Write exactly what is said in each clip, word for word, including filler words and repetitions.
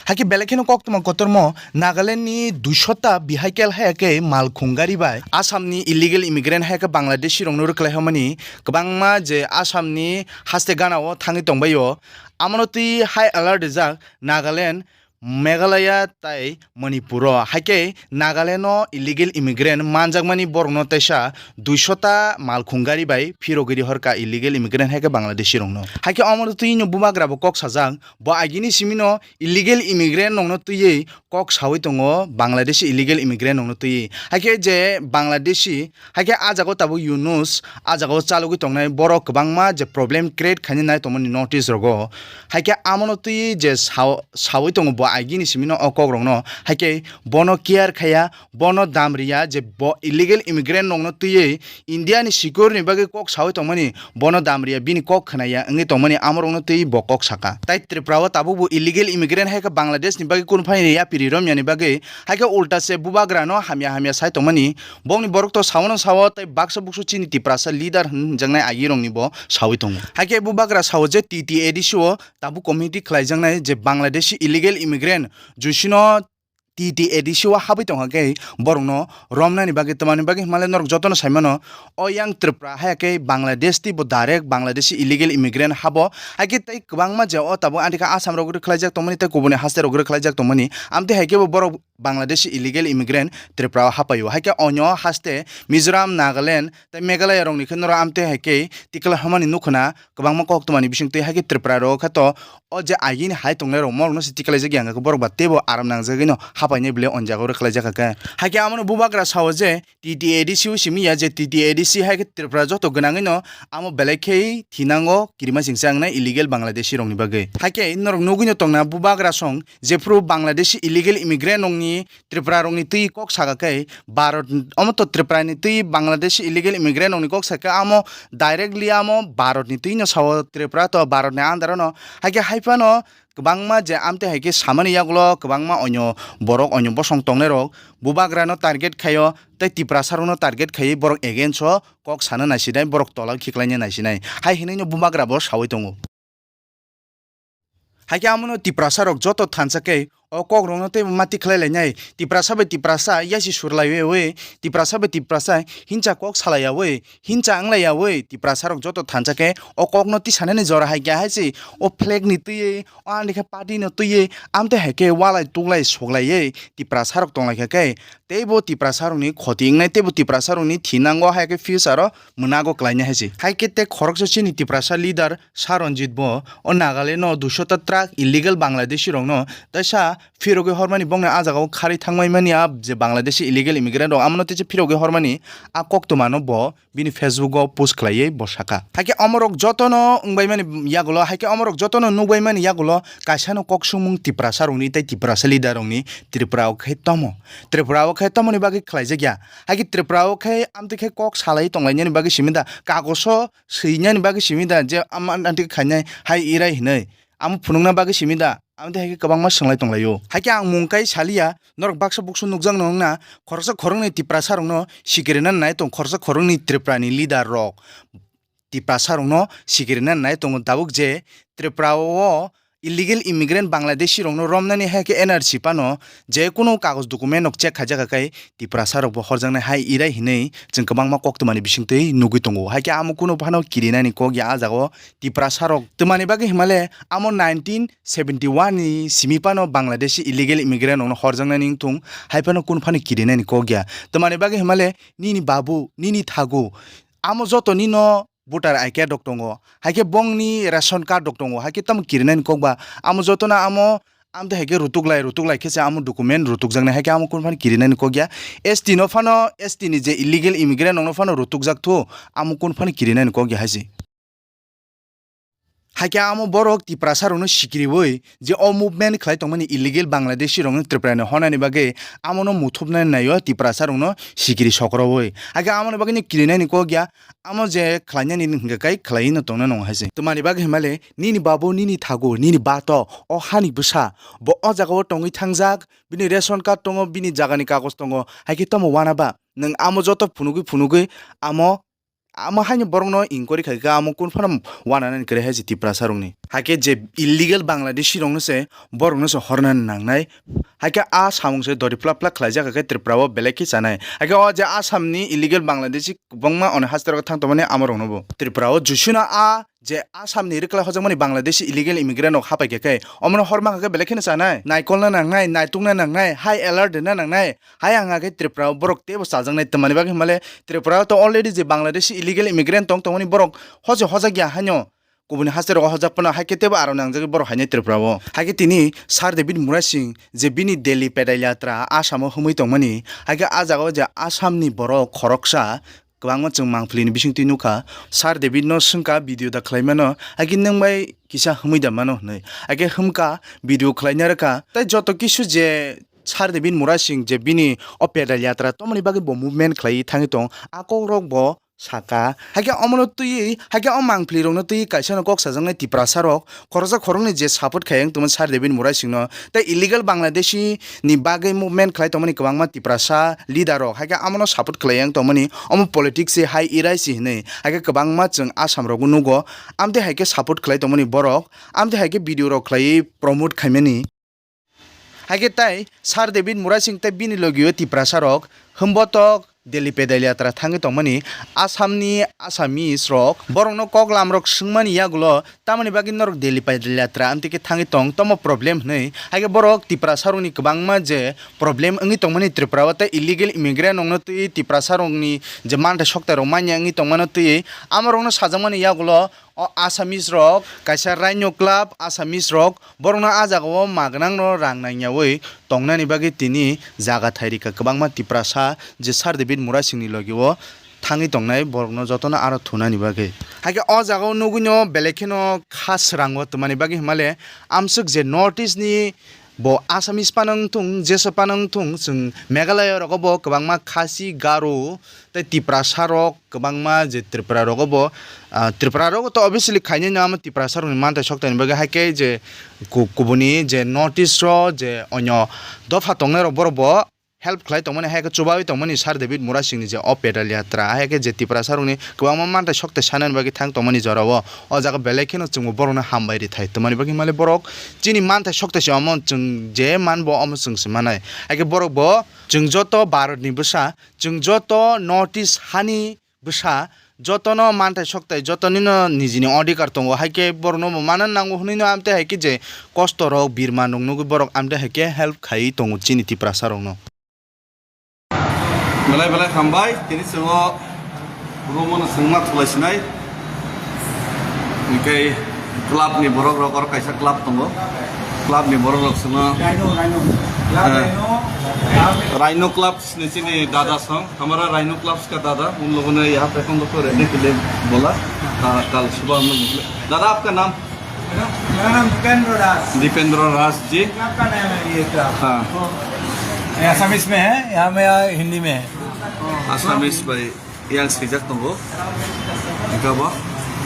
Hakhe belai kheno koktwma kotormo Nagaland ni duisho ta vehicle hai khe malkhung gari bai Assam ni illegal immigrant hai khe Bangladeshi rokno rwkhlai hwnmani kwbangma je Assam ni haste gana o thangwi tongbai o. Amono twi high alert rijak Nagaland, Meghalaya tai Manipur o. Hai khe Nagaland o illegal immigrant manjakmani borokno teisa duisho ta malkhung gari bai phirogwi rihorkha illegal immigrant hai khe Bangladeshi rokno. Hai khe omono twi no bubagra bo kok sajak, bo agini simi no illegal immigrant rokno twiwi kok sawi tongo, Bangladeshi illegal immigrant rokno twiwi. Hai khe je Bangladeshi, hai khe ah jaga o tabuk Yunus, ah jaga o chalogwi tongnai borok kwbangma je problem create khainai nai tongmani North East rogo. Hai khe amono twiwi je sao-, sawi tongo bo agini simi no o kok rokno. Hai khe bono care khaiya, bono dam riya je bo illegal immigrant rokno twiwi India ni secure ni bagwi kok sawi tongmani, bono dam riya, bini kok khwnaya wngwi tongmani, amorokno twi bo kok saka. Tai Tripura o tabuk bo illegal immigrant hai khe Bangladesh ni bagwi kunu phani yapiri romya ni bagwi, hai khe ulta se bubagra no hamya hamya sai tongmani, bongni borok to sao no sao, tai baksa buksu chini Tiprasa leader hwn hwnjaknai agi rokni bo sawi tongo. Hai khe bubagra sao je T T A D C o tabuk committee khlaijaknai je Bangladeshi illegal immigrant juisino T T A D C o habwi tongkha khe borokno romnani bagwi, twmani bagwi hwnmale norok jotono saimano, o yang Tripura hai khe Bangladesh tei bo direct Bangladeshi illegal immigrant habo, hai khe tei kwbangma je o tabuk ani khe Assam rok rwkhlaijak tongmani tei kubuni haste rok rwkhlaijak tongmani, amtwi hai khe bo borok Bangladeshi illegal immigrant Tripura o hapaio, hai khe onyo haste Mizoram, Nagaland tei Meghalaya rokni khe norok amtwi hai khe tikla hwnmani nukhuna. Kwbangma koktwmani bisingtwi hai khe Tripura rok khe to o je agini hai tongnai rok morokno se tiklaijak ya hwnkhe borok ba teibo aram nangjagwi no hapainai bwlai o jaga o rwkhlaijak kha khe. Hai khe amono bubagra sao je T T A D C o simi ya je T T A D C hai khe Tripura joto gwnangwi no amo belai khe thinango kirima singsa wngnai illegal Bangladeshi rokni bagwi. Hai khe norok nugwi no tongna bubagra song jephru Bangladeshi illegal immigrant rokni Tripura rokni twi kok saka khe Bharat, omo to Tripura ni twi Bangladeshi illegal immigrant rokni kok saka amo directly amo Bharat ni twi no sao Tripura to Bharat ni under o no. Hai khe hai phano kwbangma je amtwi hai khe samani yagulo kwbangma onyo borok onyo bosong tongnai rok bubagra no target khaio tei Tiprasa rok no target khaiwi borok against o kok sana naisinai borok tola khiklaina naisinai hai hinwi no bubagra bo sawi tongo. Hai khe amono Tiprasa rok joto thansa khe o kok rokno teibo mati khlai lainai. Tiprasa bai Tiprasa yasi sur laiwi, Tiprasa bai Tiprasa hinsa kok salaiyawi, hinsa wnglayawi, Tiprasa rok joto thansa khe o kokno tisanani jora hai khe hai se o flag ni twiwi, o ani khe party no twiwi, amtwi hai khe walai tuklai soklaiwi Tiprasa rok tonglaikha khe, teibo Tiprasa rokni khoti wngnai, teibo Tiprasa rokni thinango hai khe future o mwnago klainai hai se. Hai khe tei khoroksa chini Tiprasa leader Sir Ranjit bo o Nagaland o duisho ta truck illegal Bangladeshi rokno teisa phirogwi hormani, bongni ah jagao kharwi thangmani a je Bangladeshi illegal immigrant rok amono teisa phirogwi hormani a koktwmano bo bini Facebook o post khlaiwi bo saka. Hai khe omorok jotono wngbaimani yagulo, hai khe omorok jotono nukbaimani yagulo kaisano kok sumung Tiprasa rokni tei Tiprasa leader rokni Tripura o khe tomo. Tripura o khe tomoni bagwi khlaijak ya. Hai khe Tripura o khe amtwi khe kok salai tonglainani bagwi simi da, kagoso swinani bagwi simi da je am-, amtwi khainai hai irai hinwi. Amo phunukna bagwi simi da, amtwi hai khe kwbangma swnglaui tonglaio. Hai khe ang mung kai saliya, norok baksa buksu nukjakno wngna, khoroksa khoroknwi Tiprasa rokno sikirina nai tong, khoroksa khoroknwi Tripura ni leader rok Tiprasa rokno sikirina nai tongo tabuk je Tripura o illegal immigrant Bangladeshi rokno romnani hai khe N R C phano je kunu kagoj document rok check khaijak kha khe Tiprasa rok bo horjaknai hai irai hinwi chwng kwbangma koktwmani bisingtwi nugwi tongo. Hai khe amo kunu phano kirinani kok ya ah jagao Tiprasa rok twmani bagwi himale amo nineteen seventy one ni simi phano Bangladeshi illegal immigrant rokno horjaknani wngthung hai phano kunu phano kirinani kok ya. Twmani bagwi himale nini babu, nini thagu, amo joto nino voter I card rok tongo, hai khe bongni ration card rok tongo, hai khe tamo kirinani kok ba? Amo jotono amo, amtwi hai khe rutuklai, rutuklai khe se amo document rutukjaknai, hai khe amo kunu phano kirinani kok ya. S T no phano, S T ni je illegal immigrant rokno phano rutukjak thu, amo kunu phano kirinani kok ya hai se. Hai khe amo borok Tiprasa rokno sikiriui je o movement khlai tongmani illegal Bangladeshi rokno Tripura ni honani bagwi amono muthupnani naio Tiprasa rokno sikiri sokroui. Hai khe amoni bagwino kirinani kok ya, amo je khlainani hingka kai khlaiwi no tongna nango hai se. Twmani bagwi himale nini babu, nini thagu, nini ba to o hani bwsa, bo o jagao tongwi thangjak, bini ration card tongo, bini jagani kagoj tongo, hai khe tamo wana ba? Nwng amo joto phunugwi phunugwi amo Amo haino borokno inquiry khai khe amo kun phano wananani kwrwi hai se Tiprasa rokni. Hakhe je illegal Bangladeshi rokno se borokno se horna nangnai. Hakhe a samung se dori plak plak khlaijak khe Tripura o belai khe chanai. Hakhe o je Assam ni illegal Bangladeshi kwbangma ono haste rogo thang tongmani amo rokno bo. Tripura o jusuna a je Assam ni rwkla hojakmani Bangladeshi illegal immigrant rok hapai khe khe omono horma khe belai kheno chanai. Naikolna nangnai, naitukna nangnai, high alert rwna nangnai. Hai ang khe Tripura o borok teibo chajaknai twmani bagwi himale Tripura o to already je Bangladeshi illegal immigrant tong tongmani borok hoche hojak ya haino kubuni haste rogo hojak phano hai khe teibo aro nangjagwi borok hainai Tripura o. Hai khe tini Sir David Murasing je bini Delhi pedai yatra Assam o humui tongmani, hai khe a jaga o je Assam ni borok khoroksa kwbangma chwng mangpili ni bisingtwi nukha. Sir David no swngkha video da khlai mano, hai khe nwng bai kisa humui da mano hinwi. Hai khe hwnkha video khlai narwkha. Tai joto kisu je Sir David Murasing je bini o pedal yatra tomoni bagwi bo movement khlai thangwi tong, a kok rok bo saka. Hai khe omono twiwi, hai khe o mangpili rokno twiwi kaisa no kok sajaknai Tiprasa rok khoroksa khoroknwi je support khai wng tongmani Sir David Murasing no, tei illegal Bangladeshi ni bagwi movement khlai tongmani kwbangma Tiprasa leader rok hai khe amono support khlai wng tongmani, omo politics se hai irai si hinwi hai khe kwbangma chwng Assam rogo nugo. Amtwi hai khe support khlai tongmani borok, amtwi hai khe video rok khlaiwi promote khaimani. Hai khe tai Sir David Murasing tei bini logio Tiprasa rok himbotok Delhi pedal yatra thangwi tongmani Assam ni Assamese rok borokno kok lam rok swngmani yagulo tamoni bagwi norok Delhi pedal yatra amtwi khe thangwi tong tomo problem hinwi. Hai khe borok Tiprasa rokni kwbangma je problem wngwi tongmani Tripura o tei illegal immigrant rokno twiwi Tiprasa rokni je manthai soktai rok manya wngwi tongmano twiwi amo rokno sajakmani yagulo o Assamese rok kaisa Rhino Club, Assamese rok borokno a jagao magnangno rang nangyawi tongnani bagwi tini jaga thai rikha kwbangma Tiprasa je Sir David Murasingni logio thangwi tongnai borokno jotono aro thunani bagwi. Hai khe o jagao nugwino belai kheno kha swrango twmani bagwi himale amswk je North East ni bo Assamese phano wng thung, jesa phano wng thung, chwng Meghalaya rogo bo kwbangma Khasi, Garo tei Tiprasa rok kwbangma je Tripura rogo bo, ah, Tripura rogo to obviously khainai no amo Tiprasa rokni manthai soktaini bagwi hai khe je ku-, kubuni je North East ro je onyo dopha tongnai rok borok bo help khlai tongmani, hai khe chubawi tongmani Sir David Murasingni je o pedal yatra, hai khe je Tiprasa rokni kwbangma manthai soktai sanani bagwi thang tongmani jorao o jaga belai kheno chwngbo borokno hambai rithai twmani bagwi himale borok chini manthai soktai se omo chwng je manbo omo chwng se manai. Hai khe borok bo chwng joto Bharatni bwsa, chwng joto North East hani bwsa, jotono manthai soktai, jotonino nijini odhikar tongo, hai khe borokno bo mana nango hwnwino amtwi hai khe je kosto rok birma rok nugwi borok amtwi hai khe help khaiwi tongo chini Tiprasa rokno. Belai belai hambai, tini chwng o room o no chwng ma thulai sinai. Hwnkhe club ni borok rok, oro kaisa club tongo. Club ni borok rok chwngno, Rhino, Rhino. Club eh, Rhino. Rhino Club ni chini dada song. हमारा rhino clubs का दादा, उन लोगों ने यहाँ पे हम लोग को रहने के लिए बोला। हाँ, कल सुबह हम लोग निकले। दादा, आपका नाम? मेरा, मेरा नाम दीपेंद्र दास। दीपेंद्र दास जी। क्लब का नाम है ये क्लब। हाँ। ये असमीज में है, यहाँ में हिंदी में है। Assamese bai yang swijak tongo. Hingke bo?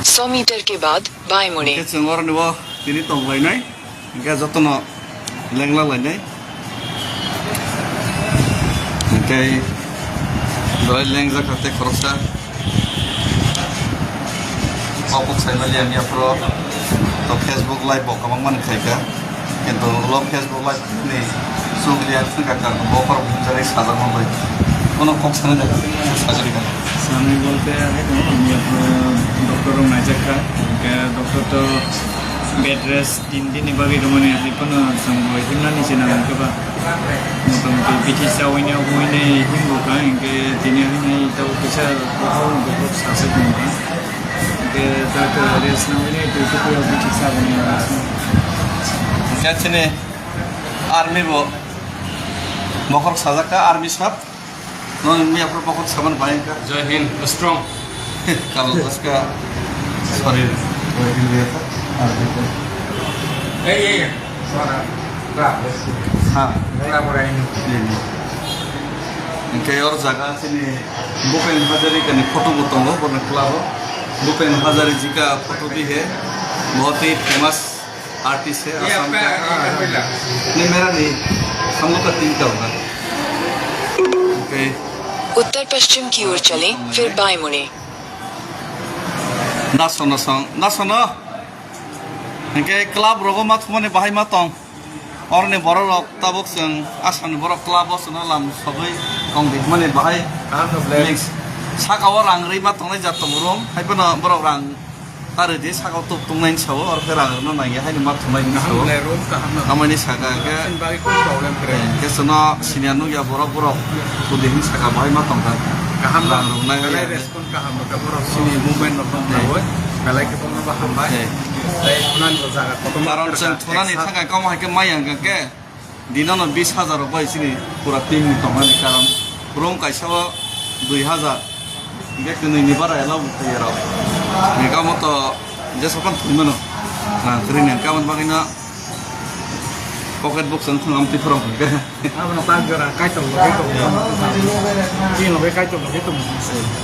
सौ मीटर के बाद बाएं मुड़ें। Hingke chwng oro ni bo tini tong lainai. Hingke jotono lengla lainai. Hingke belai lengjak kha tei khoroksa. Kok kok sai mali ang yaphro to Facebook live bo kwbangma ni khaikha. Kintu ulo Facebook live ni sugli ang thangkha kha bo khorok bumjari sajak ma bai. Bono kok sana jaga sajak kha. Sami bolte hai to, ami yaphro doctor rok naijak kha. Hingke doctor to bed rest Tin din ni bagwi rwmani hai phano chwng bo himnani se nang khe ba. Motamoti bithi chawi ni obo hwnwi himbo kha, hinkhe tini hwnwi tabuk kisa bokhok bokhok sasai tong kha. Hinkhe dak rest nangwi nai twi twi khe bithi chaboni. Hinkhe chini army bo bokhok sajak kha, army sap. No, mi apro pokot saban bayang ka. Jai Hind, strong. Kalo tas ka, sorry. Jai Hind liya tha. Aap dekho. Ei, ei, ei. Sara. Ra. Ha. Ra, ra, ra, ini. Ye, ye. Hingke or jaga sini Bhupen Hazarika ni photo bo tongo, borni club o. Bhupen Hazarika ji ka photo bhi hai. Bahut hi famous artist hai, ये Assam आपका, का. ये आपका पहला. नहीं, मेरा नहीं, हम लोग का तीन का होगा. Okay. उत्तर पश्चिम की ओर चलें, फिर बाएं मुड़ें। Dasono song, dasono. Hingke club rogo ma thumani bahai ma tong. Oroni borok rok tabuk chwng Assam ni borok club o chwngno lam sogwi tong di mani bahai. Kaham no ble. Mix. Saka o rang rwi ma tongnai jat tongo room. Hai phano borok rang ta rwdi saka o tuk tongnaini sao, oro khe rang rwna nangya haino ma thumnaini sao. Kaham le room, kaham no. Amani saka khe. Sin bagwi kunu problem kwrwi. Eh, khe chwngno senior nukya borok, borok thudi hin saka bahai ma tongkha. Kaham no. Rang rwnai belai ya. Respond kaham no khe borok sini movement no tong Eh. Thawi. Belai khe tongno bo hambai. Eh. Tei thunani bo jaga kotorma Karon kwrwkha, chwng thunani eksa thangkha kamo hai khe mai yang khe. Dinono bis hajar rok bai chini pura team ni tongmani karon room kaisa o dui hajar, hingke kwnwi ni bara elo twi rok. Ni kamo to jesa phano thwi mano. Rang kwrwi ni hwnka aboni bagwi no pocket book chwng thung am twi phorong hwnke. Abono tak jora kaitor loge tong. Tini loge kaitor loge tong.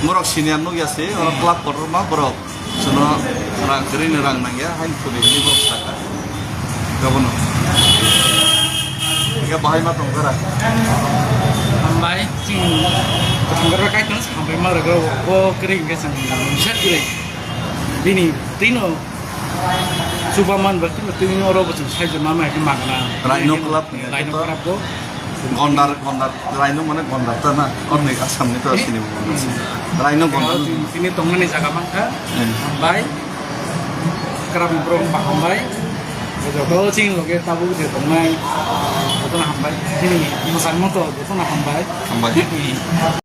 Borok senior nukya se, oro club kotorma borok. Chwngno rang kwrwini rang nangya, haini thudi hinwi borok sakha. Gabono. Hingke bahai ma tong khe ra. Hambai, chwng kwthang khe kaitor hambai ma rwgwla o kwrwi hingke chwng nang bisa kwrwi. Bini twino chuba man ba twino oro bo chwng sai ma hai khe magna. Rhino Club ni Rhino Club bo. Gondar, Gondar, Raino mane Gondar ta na, orni Assam ni to sini bo mane. Raino Gondar. Tini tongmani jaga mankha. Hmm. Hambai. Kram bro ba hambai. Joto chini loge tabuk je tongnai. Joto na hambai. Tini mwsang moto joto na hambai. Hambai.